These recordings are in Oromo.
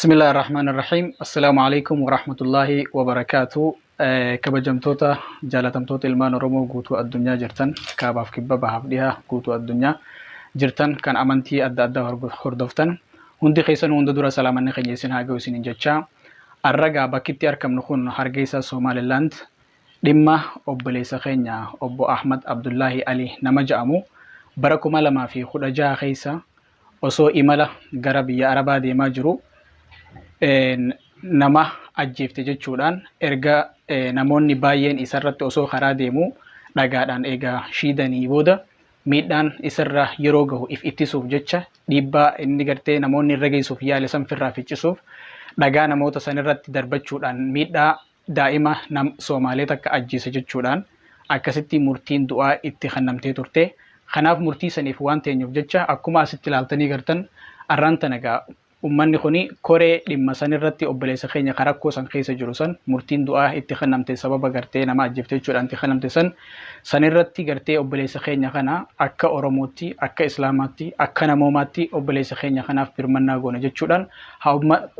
Bismillah ar-Rahman ar-Rahim. Assalaamu alaikum wa rahmatullahi wa barakaatu. Kabajamtoota jaalatamtoota ilmaan Oromoo guutuu addunyaa jirtan, kaabaaf kibba, bahaaf dhihaa guutuu addunyaa jirtan, kan amantii adda addaa hordoftan hundi keessan, hunda dura salaamanni keenya isin haa ga'u isiniin jechaa, arragaa bakkitti argamnu kun Hargeysa, Somaliland, dhimma obboleessa keenya obbo Ahmad Abdullahi Ali nama ja'amu bara 2016 keessa osoo imala gara biyya Arabaa deemaa jiru nama ajjeefte jechuudhaan erga namoonni baay'een isarratti osoo karaa deemu dhagaadhaan egaa shiidanii booda, miidhaan isarra yeroo gahu if ittisuuf jecha, dhiibbaa inni gartee namoonni irra geessuuf yaale san firraa ficcisuuf dhagaa namoota sanirratti darbachuudhaan miidhaa daa'ima nam Soomaalee takka ajjeese jechuudhaan akkasitti murtiin du'aa itti kennamtee turte. Kanaaf murtii saniif waan teenyuuf jecha, akkuma asitti ilaaltanii gartan, arraan tana egaa ummanni kuni koree dhimma sanirratti obboleessa keenya karakkoo san keessa jiru san murtiin du'aa itti kennamte, sababa gartee nama ajjeefte jechuudhaan itti kennamte san sanirratti gartee obboleessa keenya kana akka Oromootti, akka Islaamaatti, akka namoomaatti obboleessa keenya kanaaf birmannaa goona jechuudhaan haa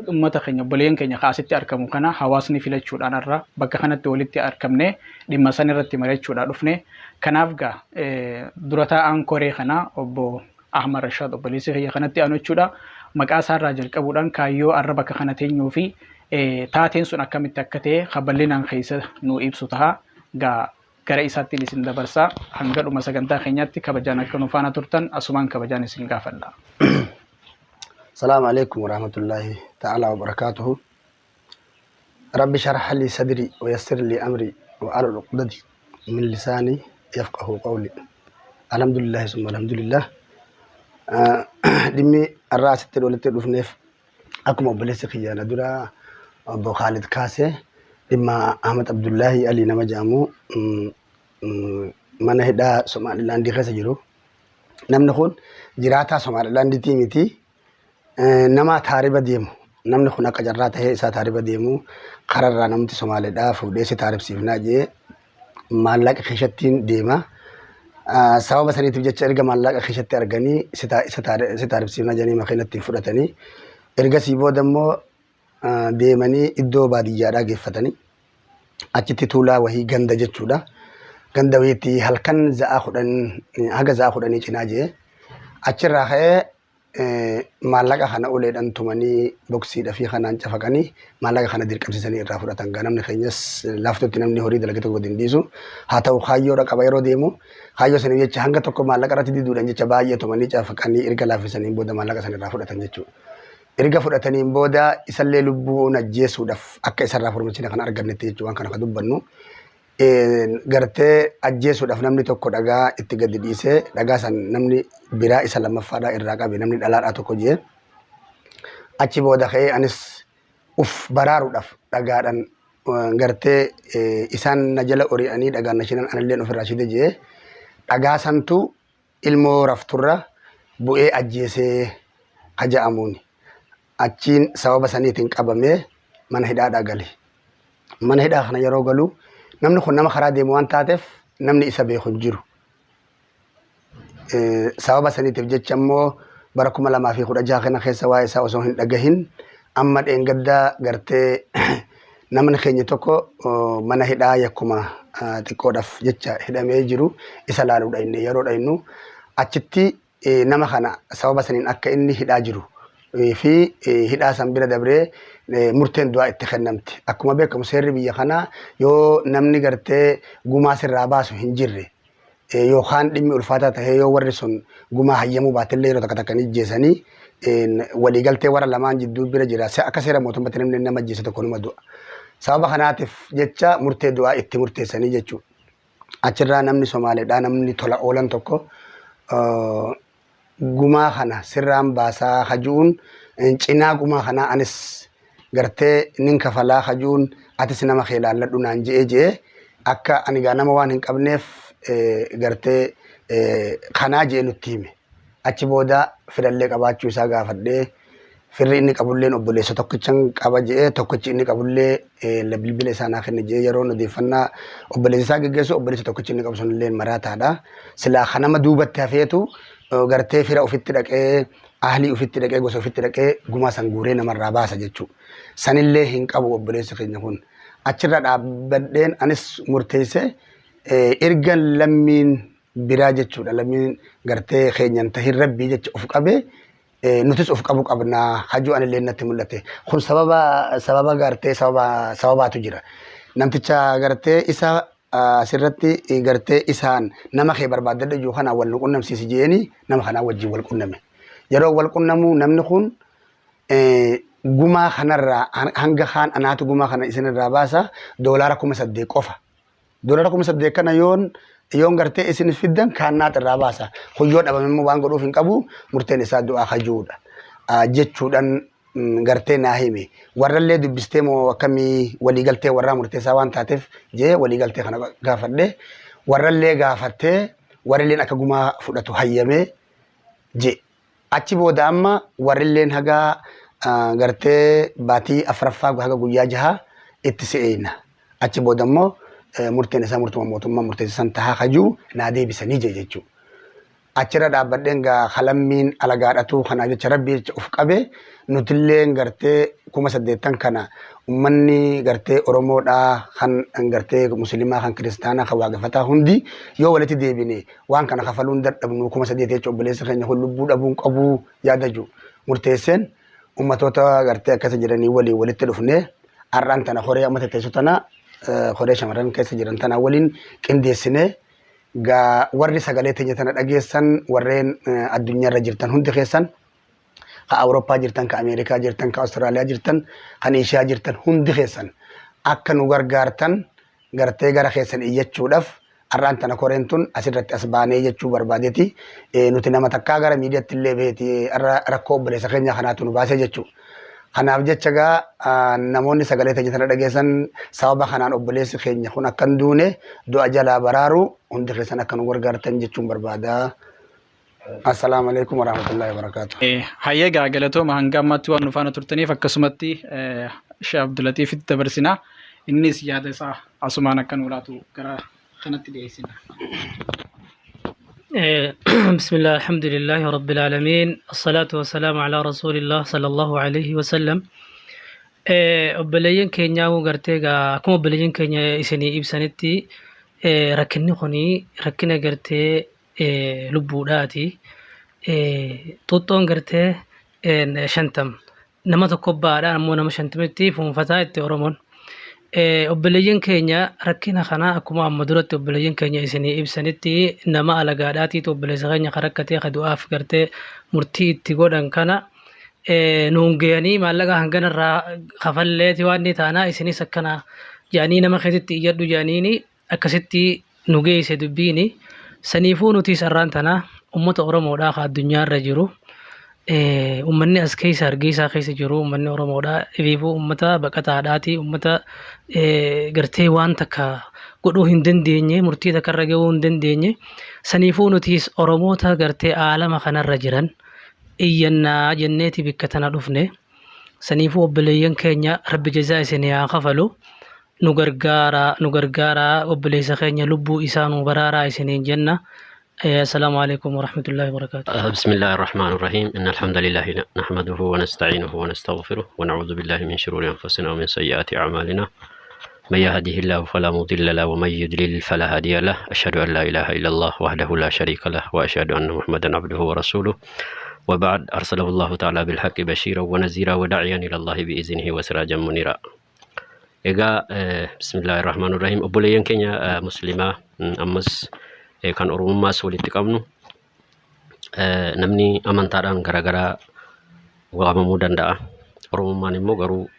ummata keenya, obboleeyyan keenya asitti argamu kana hawaasni filachuudhaan irra bakka kanatti walitti argamne dhimma sanirratti mari'achuudhaan dhufne. Kanaaf gaa dura taa'aan koree kanaa obbo Ahmad Rashaad obboleessi kiyya kanatti aanu jechuudha. Maqaa isaarraa jalqabuudhaan kaayyoo arra bakka kana teenyuu fi taateen sun akkamitti akka ta'e kaballinaan keessa nu ibsu ta'a. Gaa gara isaatti isin dabarsaa, hanga dhuma sagantaa keenyaatti kabajaan akka nu faana turtan asumaan kabajaan isin gaafadha. السلام عليكم ورحمة الله تعالى وبركاته. رب شرح لي صدري ويسر لي أمري وأحلل عقدة من لساني يفقه قولي. الحمد لله ثم الحمد لله. Dhimmi har'aa asitti walitti dhufneef, akkuma obboleessi kiyya na dura obbo Khalid kaase, dhimma Ahmad Abdullahi Ali nama jedhamu mana hidhaa Somaalilaandii keessa jiru. Namni kun jiraataa Somaalilaandiitii miti. Nama taariba deemu. Namni kun akka carraa tahee isaa taariba deemu kararraa namti Somaaliidhaa fuudhee si taaribsiifnaa jee maallaqa keessattiin deema. Sababa saniitiif jecha erga maallaqa keessatti arganii si taaribsiifnaa jedhanii makiina ittiin fudhatanii, ergasii booda immoo deemanii iddoo baadiyyaadhaa geeffatanii achitti tuulaa wahii, ganda jechuudha. Ganda wayiitti halkan za'aa 10 haga za'aa 10 cinaa jee achirraa ka'ee maallaqa kana uleedhaan tumanii, boksiidhaa fi kanaan cafaqanii, maallaqa kana dirqamsiisanii irraa fudhatan. Gaa namni keenyas laaftutti namni horii dalagate tokko gadi hin dhiisu. Haa ta'u, kaayyoodha qaba yeroo deemu. Kaayyoo saniif jecha hanga tokko maallaqa irratti diduudhaan jecha baay'ee tumanii cafaqanii erga laaffisaniin booda maallaqa sana irraa fudhatan jechuudha. Erga fudhataniin booda isallee lubbuun ajjeesuudhaaf, akka isarraa furmachina kan argannetti jechuudha waan kana kan dubbannu. Gartee ajjeesuudhaaf namni tokko dhagaa itti gadi dhiisee, dhagaa san namni biraa isa lammaffaadhaa irraa qabe, namni dhalaadhaa tokko jee. Achi booda ka'ee anis uf baraaruudhaaf dhagaadhaan gartee isaan na jala ori'anii dhagaan na shinan, analleen ofirraa shide jee, dhagaa santu ilmoo rafturra bu'ee ajjeesee haja'amuuni. Achiin sababa saniitiin qabamee mana hidhaadhaa gale. Mana hidhaa kana yeroo galu namni kun nama karaa deemu waan taateef namni isa beeku hin jiru. Sababa saniitiif jecha immoo bara 2016 kana keessa waa'ee isaa osoo hin dhagahin amma dheengaddaa gartee namni keenya tokko mana hidhaa yakkuma xiqqoodhaaf jecha hidhamee jiru isa laaluudha inni yeroo dhaynu achitti nama kana sababa saniin akka inni hidhaa jiru fi hidhaa san bira dabree murteen du'aa itti kennamte. Akkuma beekamu seerri biyya kanaa yoo namni gartee gumaa sirraa baasu hin jirre yookaan dhimmi ulfaataa tahee yoo warri sun gumaa hayyamuu baatellee yeroo takka takka ni ajjeesanii, waliigaltee warra lamaan jidduu bira jira. Akka seera mootummaatti namni nama ajjeese tokko numa du'a. Sababa kanaatiif jecha murtee du'aa itti murteessanii jechuudha. Achirraa namni Somaaleedhaa, namni tola oolan tokko gumaa kana sirraan baasaa hajuun, cinaa gumaa kanaa anis gartee nin kafalaa hajuun, atis nama kee laalladhu naan je'ee akka ani gaa nama waan hin qabneef gartee kanaa je'e nutti hime. Achi booda firallee qabaachuu isaa gaafadhee, firri inni qabulleen obboleessa tokkichan qaba je'ee, tokkichi inni qabullee bilbila isaa naa kenne je'ee, yeroon odeeffannaa obboleessa isaa geggeessu obboleessa tokkichi inni qabu sunillee maraataadha. Silaa kanama duubatti hafeetu Gartee fira ofitti dhaqee, ahlii ofitti dhaqee, gosa ofitti dhaqee gumaa san guuree namarraa baasa jechuudha. Sanillee hin qabu obboleessi keenya kun. Achirra dhaabbadheen anis murteesse, erga lammiin biraa jechuudha, lammiin gartee keenyan tahin rabbii jecha of qabee, nutis of qabu qabnaa hajuu anillee natti mul'ate. Kun sababa gartee sababaatu jira. Namticha gartee isa asirratti gartee isaan nama kee barbaaddadha jiru kanaan wal nu qunnamsiisi jeeni nama kanaa wajjin wal qunname. Yeroo wal qunnamu namni kun gumaa kanarraa hanga kaan anaatu gumaa kana isinirraa baasa, $8,000 qofa. $8,000 kana yoon gartee isin fiddan kaannaat irraa baasa. Kun yoo dhabame immoo waan godhuuf hin qabu, murteen isaa du'aa kajuudha. Jechuudhaan gartee naa hime. Warrallee dubbistee moo akkamii, waliigaltee warraa murteessaa waan taateef jee waliigaltee kana gaafadhe. Warrallee gaafattee warrilleen akka gumaa fudhatu hayyamee je. Achi booda amma warrilleen haga gartee baatii afuraffaa haga guyyaa 6 itti si'eena. Achi booda immoo murteen isaa murtuma mootummaa murteessisan tahaa kajuu naa deebisanii je jechuudha. Achirra dhaabbadheen gaa kalammiin alagaadhatu kanaaf jecha rabbii jecha of qabe, nutillee gartee 80,000 kana ummanni gartee Oromoodhaa kan gartee Musliimaa kan Kiristaanaa kan waaqeffataa hundi yoo walitti deebine waan kana kafaluun dadhabnu, 8,000 jecha obboleessa keenya kun lubbuu dhabuun qabuu yaada jiru murteesseen ummatoota gartee akkasa jedhanii waliin walitti dhufnee har'aan tana horee amma teessu tana horee shamarran keessa jiran tana waliin qindeessinee. Gaa warri sagalee teenya tana dhageessan, warreen addunyaarra jirtan hundi keessan, ka Awurooppaa jirtan, ka Ameerikaa jirtan, ka Awustiraaliyaa jirtan, kan Eeshiyaa jirtan hundi keessan akka nu gargaartan gartee gara keessan iyyachuudhaaf har'aan tana koreen tun asirratti as baanee jechuu barbaadeeti. Nuti nama takkaa gara miidiyaatti illee beeti har'a rakkoo obboleessa keenya kanaatu nu baasee jechuudha. Kanaaf jecha gaa namoonni sagalee teenya tana dhageessan sababa kanaan obboleessi keenya kun akka hin duune du'a jalaa baraaru hundi keessan akka nu gargaartan jechuun barbaada. Assalaamu alaikum warahmatullahi wabarakatuh. Hayyee gaa galatooma hanga ammaatti waan nu faana turtaniif, akkasumatti Sheekh Abdulatiifitti dabarsina. Innis yaada isaa asumaan akka nu laatu gara kanatti dhiyeessina. بسم الله، الحمد لله رب العالمين، الصلاة والسلام على رسول الله صلى الله عليه وسلم. Obboleeyyan keenya gartee egaa akkuma obboleeyyan keenya isinii ibsanitti, rakkinni kuni rakkina gartee lubbuudhaati. Xuuxxoon gartee 50 nama tokko baadhaan ammoo nama 50tti fuunfataa itti Oromoon. Obboleeyyan keenya rakkina kana akkuma amma duratti obboleeyyan keenya isinii ibsanitti nama alagaadhaatiitu obboleessa keenya kan rakkatee ka du'aaf gartee murtii itti godhan kana nuun gayanii maallaqa hanganarraa kafalleeti waan ni taanaa isinis akkana jedhanii nama keessatti iyyadhu jedhaniini akkasitti nu geesse dubbiini. Saniifuu nuti sarraan tana ummata Oromoodhaa ka addunyaarra jiru, ummanni as keessa Hargeysaa keessa jiru, ummanni Oromoodhaa ifiifuu ummata baqataadhaati, ummata gartee waan takka godhuu hin dandeenye, murtii takka irra gahuu hin dandeenye. Saniifuu nutis Oromoota gartee aalama kanarra jiran iyyannaa jenneeti bikka tana dhufne. Saniifuu obboleeyyan keenya, rabbi jazaa isinii haa kafalu, nu gargaaraa, nu gargaaraa, obboleessa keenya lubbuu isaa nu baraaraa isiniin jenna. السلام عليكم ورحمة الله وبركاته. بسم الله الرحمن الرحيم. إن الحمد لله نحمده ونستعينه ونستغفره ونعوذ بالله من شرور أنفسنا ومن سيئات أعمالنا. من يهده الله فلا مضل له ومن يضلل فلا هادي له. أشهد أن لا إله إلا الله وحده لا شريك له وأشهد أن محمدا عبده ورسوله. وبعد، أرسله الله تعالى بالحق بشيرا ونذيرا وداعيا إلى الله بإذنه وسراجا منيرا. Egaa bismillaahi rahmaan rahim, obboleeyyan keenya muslimaa, ammas kan oromummaas walitti qabnu, namni amantaadhaan garaagaraa waamamuu danda'a. Oromummaan immoo garuu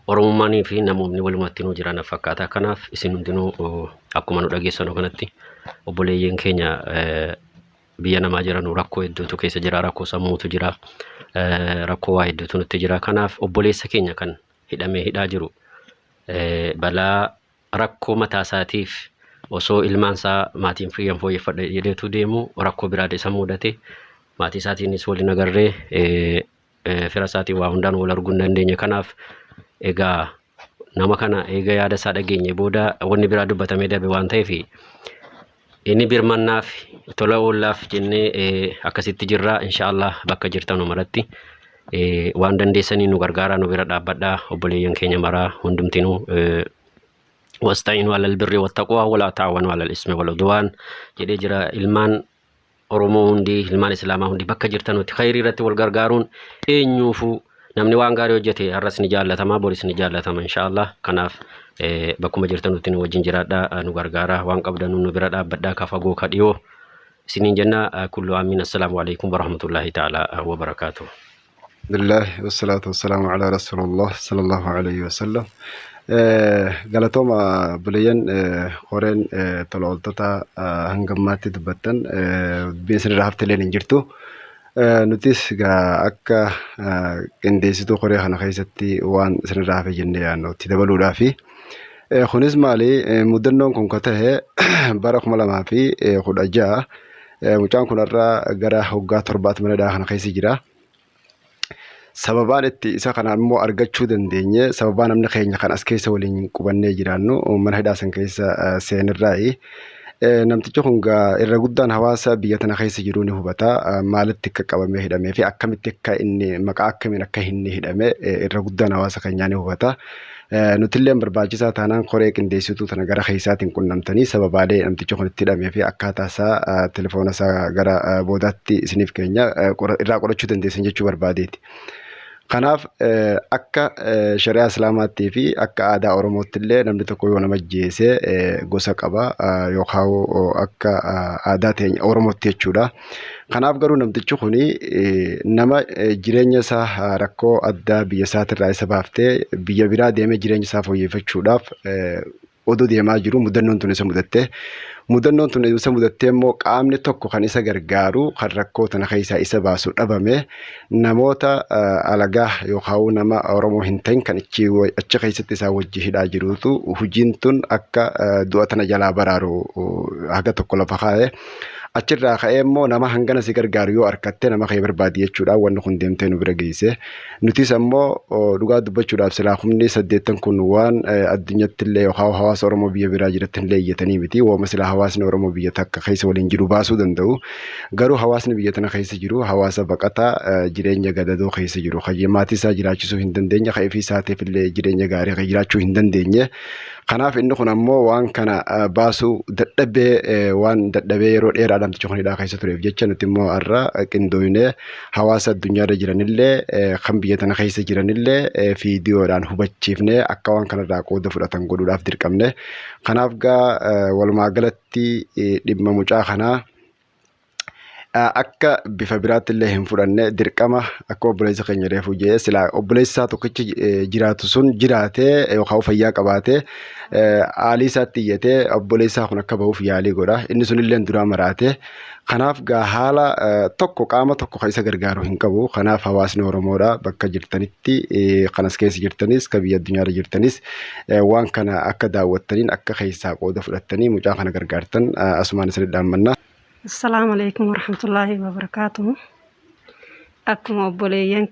oromummaanii fi namoonni walumatti nuu jiran fakkaata. Kanaaf isin hundinuu akkuma nu dhageessanu kanatti obboleeyyan keenya biyya namaa jiran rakkoo hedduutu keessa jira, rakkoo sammuutu jira, rakkoo waa hedduutu nutti jira. Kanaaf obboleessa keenya kan hidhamee hidhaa jiru balaa rakkoo mataa isaatiif osoo ilmaan isaa maatiin fiyyan fooyyeffadha jedheetu deemu rakkoo biraa isa mudate, maatii isaatiinis waliin agarree, fira isaatiin waa hundaan wal arguu hin dandeenye. Kanaaf egaa nama kana eega yaada isaa dhageenye booda wanni biraa dubbatamee darbe waan ta'eef Inni birmannaaf tola oollaaf jennee akkasitti jirra. Inshaallah bakka jirtanu maratti waan dandeessanii nu gargaaraa, nu bira dhaabbadhaa obboleeyyan keenya maraa hundumtinuu. Wasta'iinu alal birri wattaqwaa walaa ta'awanu alal ismi wal udwaan jedhee jira. Ilmaan Oromoo hundi, ilmaan Islaamaa hundi bakka jirtanutti khayrii irratti wal gargaaruun eenyuufuu namni waan gaarii hojjete har'as ni jaallatama, boris ni jaallatama inshaallah. Kanaaf bakkuma jirtanutti nu wajjin jiraadhaa, nu gargaaraa, waan qabdanu nu bira dhaabbadhaa, ka fagoo ka dhiyoo isiniin jenna. Kullu amiin. Assalaamu alaikum warahmatullaahi ta'ala wabarakaatuh. Alhamdulillah wasalaatu wasalaamu ala rasulillah sallallahu alayhi wasallam. Galatooma buleeyyan horeen tola ooltota hanga ammaatti dubbattan, dubbiin isinirraa hafteilleen hin jirtu. Nutis egaa akka qindeessituu koree kana keessatti waan isinirraa hafe jennee yaadnu itti dabaluudhaafi. Kunis maali, mudannoon kun ka ta'e bara 2016. Mucaan kun har'a gara waggaa 7tti mana hidhaa kana keessa jira. Sababaan itti isa kana immoo argachuu dandeenye sababaa namni keenya kan as keessa waliin qubannee jiraannu mana hidhaa san keessa seenirraayi. Namtichi kun gaa irra guddaan hawaasa biyya tana keessa jiru ni hubata. Maalitti akka qabamee hidhamee fi akkamitti akka inni maqaa akkamiin akka inni hidhame irra guddaan hawaasa keenyaa ni hubata. Nutillee barbaachisaa taanaan koree qindeessituu tana gara keessaatiin qunnamtanii sababaalee namtichi kun itti hidhamee fi akkaataa isaa telefoona isaa gara boodaatti isiniif keenya irraa qorachuu dandeessan jechuu barbaadeeti. Kanaaf akka shari'aa Islaamaattii fi akka aadaa Oromootti illee namni tokko yoo nama ajjeese gosa qaba yookaan akka aadaa teenya Oromootti jechuudha. Kanaaf garuu namtichi kun nama jireenya isaa rakkoo addaa biyya isaatirraa isa baaftee biyya biraa deemee jireenya isaa fooyyeffachuudhaaf odoo deemaa jiru mudannoon tun isa mudatte. Mudannoon tun isa mudattee immoo qaamni tokko kan isa gargaaru, kan rakkoo tana keessaa isa baasu dhabame. Namoota alagaa yookaan nama Oromoo hin ta'in kan achi keessatti isaa wajji hidhaa jirutu hojiin tun akka du'a tana jalaa baraaru haga tokko lafa kaa'e. Achirraa ka'ee immoo nama hangana si gargaaru yoo argatte nama kee barbaadi jechuudha wanni kun deemtee nu bira geesse. Nutis ammoo dhugaa dubbachuudhaaf silaa humni 80 kun waan addunyatti illee yookaan hawaasa Oromoo biyya biraa jiratti illee iyyatanii miti. Wooma silaa hawaasni Oromoo biyya takka keessa waliin jiru baasuu danda'u. Garuu hawaasni biyya tana keessa jiru hawaasa baqataa jireenya gadadoo keessa jiru. Kan maatii isaa jiraachisuu hin dandeenye, kan ifii isaatiif illee jireenya gaarii kan jiraachuu hin dandeenye. Kanaaf inni kun ammoo waan kana baasuu dadhabee, waan dadhabee yeroo dheeraa namtichi kun hidhaa keessa tureef jecha nuti immoo har'a qindooyinee hawaasa addunyaarra jiranillee kan biyya tana keessa jiranillee viidiyoodhaan hubachiifnee akka waan kanarraa qooda fudhatan godhuudhaaf dirqamne. Kanaaf gaa walumaa galatti dhimma mucaa kanaa akka bifa biraatti illee hin fudhanne. Dirqama akka obboleessa keenya reefuu jee silaa obboleessi isaa tokkichi jiraatu sun jiraatee yookaan fayyaa qabaatee haalii isaatti iyyatee obboleessi isaa kun akka bahuuf yaalii godha. Inni sun illee duraa maraate. Kanaaf gaa haala tokko qaama tokko kan isa gargaaru hin qabu. Kanaaf hawaasni Oromoodha bakka jirtanitti kan as keessa jirtanis kan biyya addunyaarra jirtanis waan kana akka daawwattaniin akka keessaa qooda fudhattanii mucaa kana gargaartan asumaan isin dhaammanna. Assalaamu alaikum warahmatullaahi wabarakaatuhu. Akkuma obboleeyyan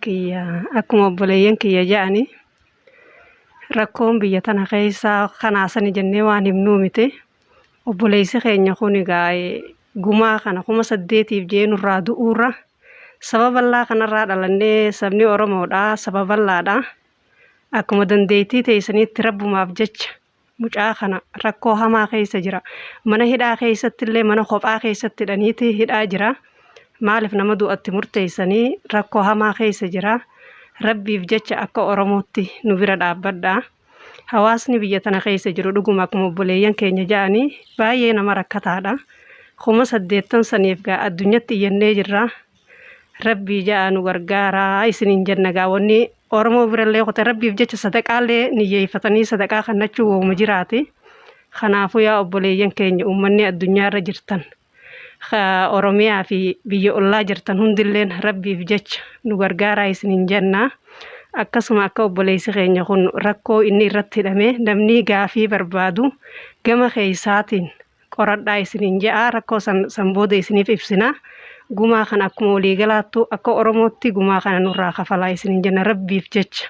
kiyya jedhani, rakkoon biyya tana keessaa kanaasani jennee waan himnuu miti. Obboleessi keenya kun egaa gumaa kana 8,000 jee nurraa du'uurra saba bal'aa kanarraa dhalannee, sabni Oromoodha, saba bal'aadha. Akkuma dandeettii teessaniitti rabbumaaf jecha mucaa kana rakkoo hamaa keessa jira. Mana hidhaa keessatti illee mana kophaa keessatti hidhaniiti hidhaa jira. Maaliif nama du'atti murteessanii? Rakkoo hamaa keessa jira. Rabbiif jecha akka Oromootti nu bira dhaabbadha. Hawaasni biyya tana keessa jiru dhuguma akkuma obboleeyyan keenya jedhanii baay'ee nama rakkataadha. 80,000 saniif gaa addunyatti iyyannee jirra. Rabbii ja'a nu gargaaraa isiniin jenna. Gaa wanni Oromoo birallee qote rabbiif jecha sadaqaallee niyyeeffatanii sadaqaa kannachuu wooma jiraati. Kanaafuu yaa obboleeyyan keenya, uummanni addunyaarra jirtan, Oromiyaa fi biyya ollaa jirtan hundilleen rabbiif jecha nu gargaaraa isiniin jenna. Akkasuma akka obboleessi keenya kun rakkoo inni irratti hidhame namni gaafii barbaadu gama keessaatiin qoradhaa isiniin je'a. Rakkoo san booda isiniif ibsina. Gumaa kana akkuma waliigalaattu akka Oromootti gumaa kana nurraa kafalaa isiniin jenna rabbiif jecha.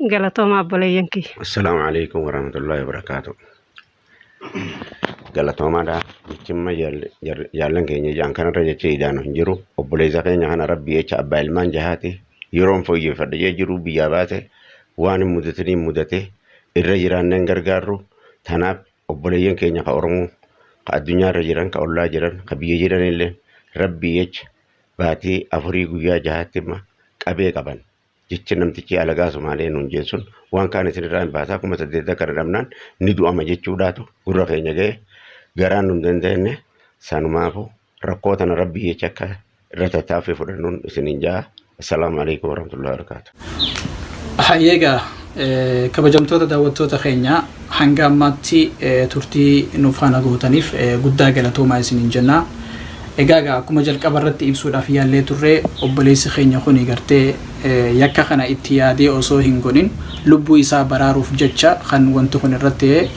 Galatooma obboleeyyan kiyya. Assalaamu alaikum warahmatullahi wabarakatuh. Galatoomaadha. Jechimma jaallan keenya jaan kanarra jecha idaanu hin jiru. Obboleessa keenya kana rabbi jecha abbaa ilmaan jahaati. Yeroon fooyyeffadha jee jiru biyyaa baate waan hin mudatiniin mudate irra jiraanneen gargaarru. Tanaaf obboleeyyan keenya ka Oromoo ka addunyaarra jiran ka ollaa jiran ka biyya jiranillee rabbi jecha baatii 4 guyyaa jahaatti imma qabee qaban. Jechi namtichi alagaa Somaalee nuun jeessun waan kaan isinirraa hin baasaa 8,000 kana dhabnaan ni du'ama jechuudhaatu gurra keenya ga'e garaan nun dandeenye sanumaafu rakkoo tana rabbii jecha akka irra tattaaffii fudhannuun isiniin ja'a. Assalaamu alaikum warahmatullahi wabarakatuh. Hayyeegaa kabajamtoota daawwattoota keenya hanga ammaatti turtii nu faana gootaniif guddaa galatoomaa isiniin jenna. Egaa egaa akkuma jalqaba irratti ibsuudhaaf yaallee turre obboleessi keenya kuni gartee yakka kana itti yaadee osoo hin godhin lubbuu isaa baraaruuf jecha kan wanti kun irratti ta'e.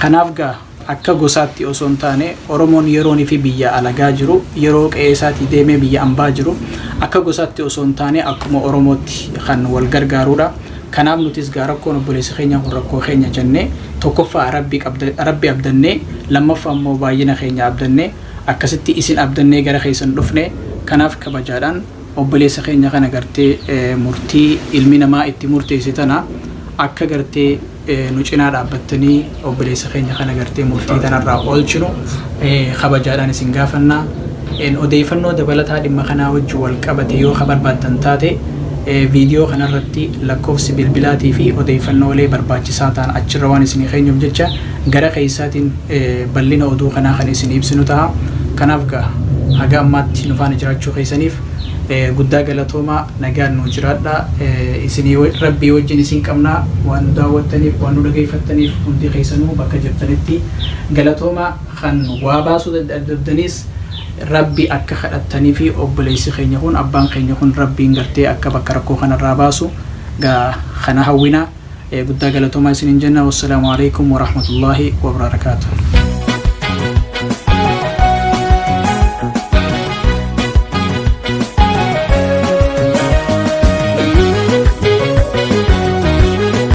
Kanaaf gaa akka gosaatti osoo hin taane Oromoon yeroonii fi biyya alagaa jiru yeroo qe'ee isaatii deemee biyya ambaa jiru akka gosaatti osoo hin taane akkuma Oromootti kan wal gargaaruudha. Kanaaf nutis gaa rakkoon obboleessa keenya kun rakkoo keenya jennee tokkoffaa rabbi abdannee lammaffaa immoo baay'ina keenya abdannee akkasitti isin abdannee gara keessan dhufne. Kanaaf kabajaadhaan obboleessa keenya kana gartee murtii ilmi namaa itti murteesse tana akka gartee nu cinaa dhaabbattanii obboleessa keenya kana gartee murtii tanarraa oolchinu kabajaadhaan isin gaafanna. Odeeffannoo dabalataa dhimma kanaa wajjin wal qabate yoo ka barbaaddan taate viidiyoo kanarratti lakkoofsi bilbilaatii fi odeeffannoolee barbaachisaa ta'an achirra waan isinii keenyuuf jecha gara keessaatiin bal'ina oduu kanaa kan isin ibsinu ta'a. Kanaaf gaa haga ammaatti nu faana jiraachuu keessaniif guddaa galatoomaa, nagaan nu jiraadha. Isinii rabbii wajjin isin qabnaa. Waan nu daawwattaniif, waan nu dhageeffattaniif hundi keessanuu bakka jirtanitti galatoomaa. Kan waa baasuu dadhabdanis rabbi akka kadhattanii fi obboleessi keenya kun, abbaan keenya kun rabbiin gartee akka bakka rakkoo kanarraa baasu gaa kana hawwina. Guddaa galatoomaa isiniin jenna. Wassalaamu alaikum warahmatullaahi wabarakaatuh.